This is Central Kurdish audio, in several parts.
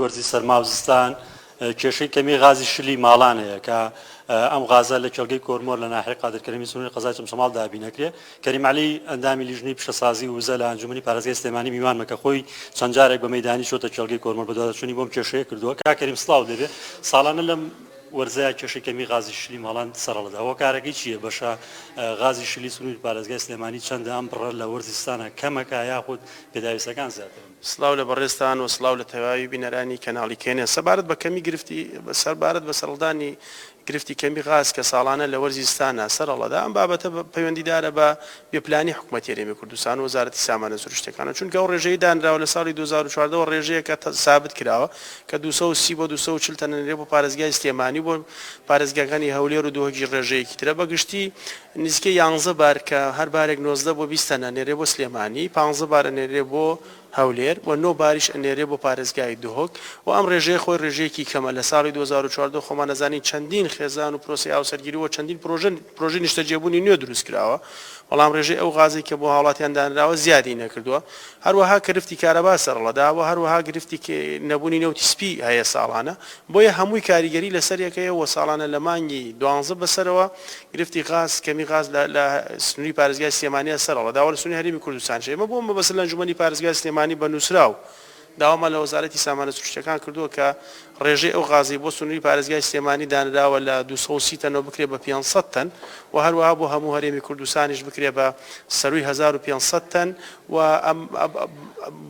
وەرزی سەرما و زستان کێشەی کەمی غازی شلی ماڵان هەیە کە ئەم غازە لە کێڵگەی کۆرمۆر لە ناحیەی قادرکەرەمی سنووری قەزای چەمچەماڵ دابین ئەکرێ. کەریم عەلی ئەندامی لیژنەی پیشەسازی و وزە لە ئەنجومەنی پارێزگای سلێمانی میوانمە کە خۆی چەند جارێک بە مەیدانی چۆتە کێڵگەی کۆرمۆر بەدواداچوونی بۆم کێشەیە کردووە. کاک کەریم سڵاوت لێبێ. ساڵانە لەم وەرزەیا کێشەی کەمی غازی شلی ماڵان سەرهەڵدەدا هۆکارەکەی چییە؟ بەشە غازی شلی سنووری پارێزگای سلێمانی چەندە؟ ئەم بڕە لە وەرزی زستانا کەمەکە یاخود پێداویستەکان زیاترن؟ سڵاو لە بەڕێزتان و سڵاو لە تەواوی بینەرانی کەناڵی کێنێن. سەبارەت بە کەمی گرفتی سەربارەت بە سەرهەڵدانی گرفتی کەمی غاز کە ساڵانە لە وەرزی زستانا سەرهەڵەدا، ئەم بابەتە پەیوەندیدارە بە بێ پلانی حکومەتی هەرێمی کوردستان و وەزارەتی سامانە سروشتیەکانەوە چونکە ئەو ڕێژەی دانراوە لە ساڵی 2014 وە ڕێژەیەکە سابت کراوە کە 230 بۆ 240 تەن ئەنێرێ بۆ پارێزگای سلێمانی و بۆ پارێزگاکانی هەولێر و دهۆکیش ڕێژەیەکی ترە بە گشتی نزیکەی یانزە بار کە هەر بارێک 19 بۆ 20 تەن ئەنێرێ بۆ سلێمانی، پانزە بار ئەنێرێ بۆ هەولێر و نۆ باریش ئەنێرێ بۆ پارێزگای دهۆک و ئەم ڕێژەیە خۆی ڕێژەیەکی کەمە لە ساڵی 2014 خۆمان ئەزانین چەندین خێزان و پرۆسەی هاوسەرگیری و چەندین پرۆژە پرۆژەی نیشتەجێبوونی نوێ دروست کراوە بەڵام ڕێژەی ئەو غازەی کە بۆ هاوڵاتیان دانراوە زیادی نەکردووە هەروەها گرفتی کارەبا سەرهەڵدا و هەروەها گرفتی نەبوونی نەوتی سپی هەیە ساڵانە بۆیە هەمووی کاریگەری لەسەر یەک هەیە و ساڵانە لە مانگی دوانزە بەسەرەوە گرفتی غاز، کەمی غاز لە لە سنووری پارێزگای سلێمانییە سەرهەڵداوە لە سنووری هەرێمی کوردستانیش. ئێمە بۆ مەبەستە لە ئەنجوومەنی پارێزگای سلێمانی بە نووسراو داوامان لە وەزارەتی سامانە سروشتییەکان کردووە کە ڕێژەی ئەو غازەی بۆ سنووری پارێزگای سلێمانی دانراوە لە 230 تەنەوە بکرێت بە 500 تەن و هەروەها بۆ هەموو هەرێمی کوردستانیش بکرێت بە سەرووی 1500 تەن و ئەم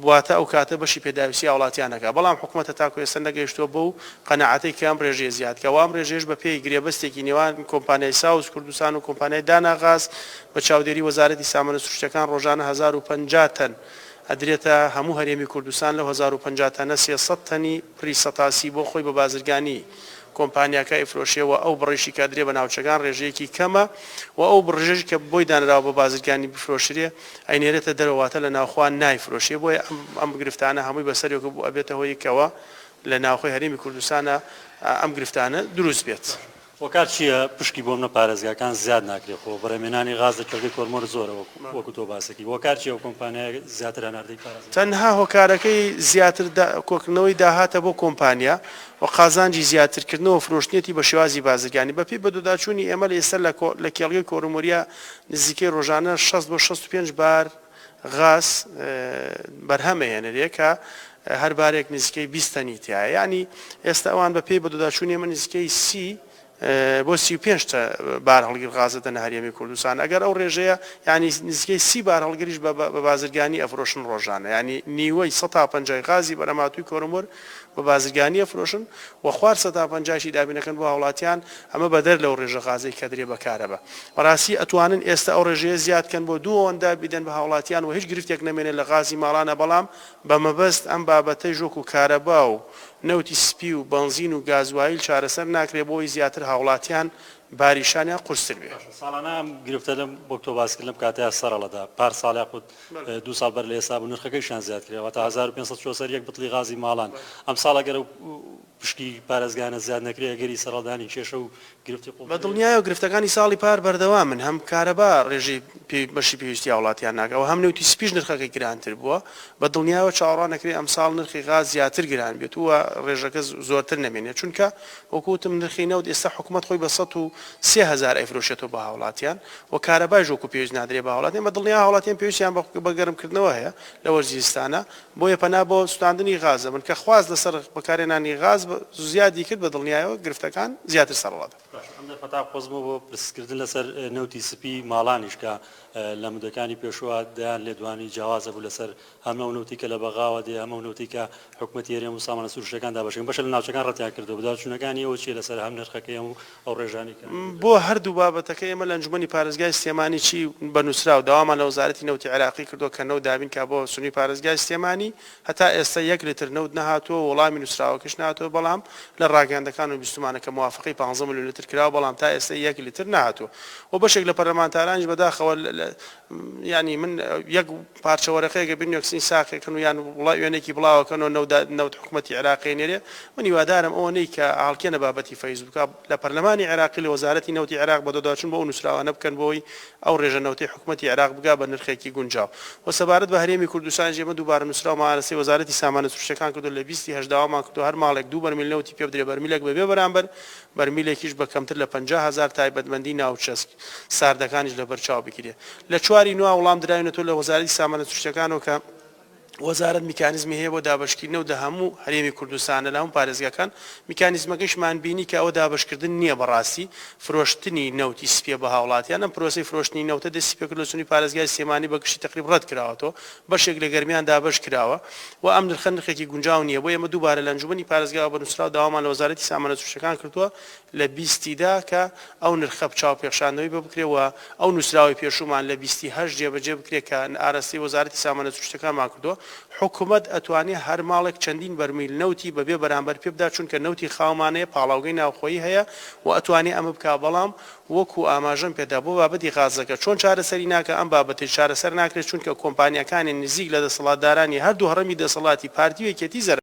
واتە ئەو کاتە بەشی پێداویستی هاوڵاتیان ئەکا بەڵام حکومەتە تاکو ئێستا نەگەیشتووە بەو قەناعەتەی کە ئەم ڕێژەیە زیاد کا و ئەم ڕێژەیەش بە پێی گرێبەستێکی نێوان کۆمپانیای ساوز کوردستان و کۆمپانیای دانا غاز بە چاودێری وەزارەتی سامانە سروشتیەکان ڕۆژانە 1050 تەن ئەدرێتە هەموو هەرێمی کوردستان لەو 1050 تەنە 300 تەنی پڕی سەتاسی بۆ خۆی بە بازرگانی کۆمپانیاکە ئەیفرۆشێ و ئەو بڕەیشی کە ئەدرێ بە ناوچەکان ڕێژەیەکی کەمە و ئەو بڕەیش کە بۆی دانراوە بە بازرگانی بفرۆشرێ ئەینێرێتە دەرەوە واتە لە ناوخۆ نایفرۆشێ بۆیە ئەم ئەم گرفتانە هەمووی بەسەر یەک بوو ئەبێتە هۆی کەوە لە ناوخۆی هەرێمی کوردستانا ئەم گرفتانە دروست بێت. هۆکار چیە پشکی بۆ منە پارێزگاکان زیاد ناکرێ خۆ بەرهەمهێنانی غاز لە کێڵگەی کۆرمۆر زۆرە وەکو تۆ باسەکی هۆکار چیە ئەو کۆمپانیایە زیاتر هەناردەی پارێزگا. تەنها هۆکارەکەی زیاتر کۆکردنەوەی داهاتە بۆ کۆمپانیا و قازانجی زیاتر کردنەوە فرۆشتنیەتی بە شێوازی بازرگانی بە پێی بەدوداچوونی ئێمە لە ئێستا لە کێڵگەی کۆرمۆریا نزیکەی ڕۆژانە 60 بۆ 65 بار غاز بەرهەم ئەهێنرێ کە هەر بارێک نزیکەی 20 تەنی تیایە یانی ئێستا ئەوان بە پێی بەدوداچوونی ئێمە نزیکەی 30 بۆ 35 بار هەڵگر غازە دەنە هەرێمی کوردستان ئەگەر ئەو ڕێژەیە یانی نزیکەی 30 بار هەڵگریش بە بازرگانی ئەفرۆشن ڕۆژانە یانی نیوەی 150 غازی بەرهەمهاتووی کۆرمۆر بە بازرگانی ئەفرۆشن و خوار سەتا پەنجاشی دابینەکەن بۆ هاوڵاتیان ئەمە بەدەر لەو ڕێژە غازەی کە درێ بە کارەبا بەڕاستی ئەتوانن ئێستا ئەو ڕێژەیە زیاد کەن بۆ دوو ئەوەندە بیدەن بە هاوڵاتیان و هیچ گرفتێک نەمێنێ لە غازی ماڵانە بەڵام بە مەبەست ئەم بابەتەیش وەکو کارەبا و نەوتی سپی و بەنزین و گازوایل چارەسەر ناکرێ بۆی زیاتر هاوڵاتیان باری شانیان قورستر بێ. باشە ساڵانە ئەم گرفتە لەم وەک تۆ باست کرد لەم کاتەیا سەرەڵەدا پار ساڵ یاخود دوو ساڵ بەر لە ئێستا بوو نرخەکەیشیان زیاد کرا واتە 1500 چووە سەر یەک بتڵی غازی ماڵان ئەمساڵ ئەگەر ئەو پشکی پارێزگایانە زیاد نەکرێ ئەگەری سەرهەڵدانی کێشە و گرفتی قوڵتر بە هەیە. دڵنیایەوە گرفتەکانی ساڵی پار بەردەوامن، هەم کارەبا ڕێژەی پێ بەشی پێویستی هاوڵاتیان ناکا و هەم نەوتی سپیش نرخەکەی گرانتر بووە، بە دڵنیایەوە چاوەڕوان ئەکرێ ئەمساڵ نرخی غاز زیاتر گران بێت و ڕێژەکە زۆرتر نەمێنێت، چونکە وەکو وتم نرخی نەوت ئێستا حکومەت خۆی بە 103 هەزار ئەیفرۆشێتەوە بە هاوڵاتیان و کارەبایش وەکو پێویست نادرێ بە هاوڵاتیان، بە دڵنیایەوە هاوڵاتیان پێویستیان بە گەرمکردنەوە هەیە لە وەرزی زستانا، بۆیە پەنا بۆ سوتاندنی غاز دەبەن، کە خواست لەسەر بەکارهێنانی غاز زیادی کرد بە دڵنیایەوە گرفتەکان زیاتر سەرهەڵدەدەن. باشە ئەم دەرفەتە قۆزمەوە بۆ پرسکردن لەسەر نەوتی سپی ماڵانیش کە لە مدەکانی پێشووە دەیان لێدوانی جیاواز هەبوو لەسەر هەم ئەو نەوتەی کە لە بەغاوە دێ هەم ئەو نەوتەی کە حکومەتی هەرێم و سامانە سروشتیەکان دابەشەکەن بەشێک لە ناوچەکان ڕەتیان کردەوە بەدواداچوونەکانی ئێوە چیە لەسەر هەم نرخەکەی هەم ئەو ڕێژانەی کە بۆ هەردوو بابەتەکە ئێمە لە ئەنجومەنی پارێزگای سلێمانی چی بە نووسراو داوامان لە وەزارەتی نەوتی عێراقی کردووە کە نەوت دابین کا بۆ سنووری پارێزگای سلێمانی هەتا ئێستا یەک لتر نەوت نەهاتووە و وەڵامی نووسراوەکەش نەهاتووە بەڵام لە ڕاگەیاندەکان و بیستومانە کە موافقەی 15 ملیۆن لتر کراوە بەڵام تا ئێستا یەک لتر نەهاتووە و بەشێک لە پەرلەمانتارانیش بەداخەوە یانی من یەک پارچە وەرەقەیەک ئەبینن یەکسنی ساقێکن و یان وڵا وێنەیەکی بڵاوەکەنەوە نەودا نەوت حکومەتی عێراقی نێرێ. من هیوادارم ئەوە نەی کە ئاڵکێنە بابەتی فەیسبووکە لە پەرلەمانی عێراقی لە وەزارەتی نەوتی عێراق بەدواداچوون بۆ ئەو نووسراوانە بکەن بۆ ئەوەی ئەو ڕێژە نەوتەی حکومەتی عێراق بگا بە نرخێکی گونجاو. و سەبارەت بە هەرێمی کوردستانیش ئێمە دووبارە نووسراومان ئاراستەی وەزارەتی سامانە سروشتیەکان کردووە لە 20 ی هەشت داوامان کردووە هەر ماڵێک دوو بەرمیل نەوتی پێ بدرێ بەرمیلێک بەبێ بەرامبەر بەرمیلێکیش بە کەمتر لە 50,000 تایبەتمەندی ناوچە ساردەکانیش لەبەرچاو بگیرێ. لە چواری نوە وڵام دراوینەتەوە لە وەزارەتی سامانە سروشتیەکانەوە کە وەزارەت میکانیزمی هەیە بۆ دابەشکردنەوە دە هەموو هەرێمی کوردستانە لە هەموو پارێزگاکان، میکانیزمەکەیشمان بینی کە ئەوە دابەشکردن نییە بەڕاستی فرۆشتنی نەوتی سپیە بە هاوڵاتیان، ئەم پرۆسەی فرۆشتنی نەوتە دەستی پێکرد لە سنووری پارێزگای سلێمانی بە گشتی تەقریب ڕەت کراوەتەوە بەشێک لە گەرمیان دابەش کراوە و ئەم نرخە نرخێکی گونجاو نییە بۆیە ئێمە دووبارە لە ئەنجومەنی پارێزگاوە بە نووسراو داوامان لە وەزارەتی سامانە سروشتیەکان کردووە لە 20 ی دا کە ئەو نرخە چاوپێخشاندنەوەی بۆ بکرێ و ئەو نووسراوەی پێشوومان لە 20 ی هەشت جێبەجێ بکرێ کە ئاراستەی وەزارەتی سامانە سروشتیەکانمان کردووە. حکومەت ئەتوانێ هەر ماڵێک چەندین بەرمیل نەوتی بەبێ بەرامبەر پێ بدا چونکە نەوتی خاومان هەیە، پاڵاوگەی ناوخۆیی هەیە و ئەتوانێ ئەمە بکا، بەڵام وەکو ئاماژەم پێدا بۆ بابەتی غازەکە چۆن چارەسەری ناکا ئەم بابەتەیش چارەسەر ناکرێت چونکە کۆمپانیاکانی نزیک لە دەسەڵاتدارانی هەردوو هەڕەمی دەسەڵاتی پارتی و یەکێتی زەرەر.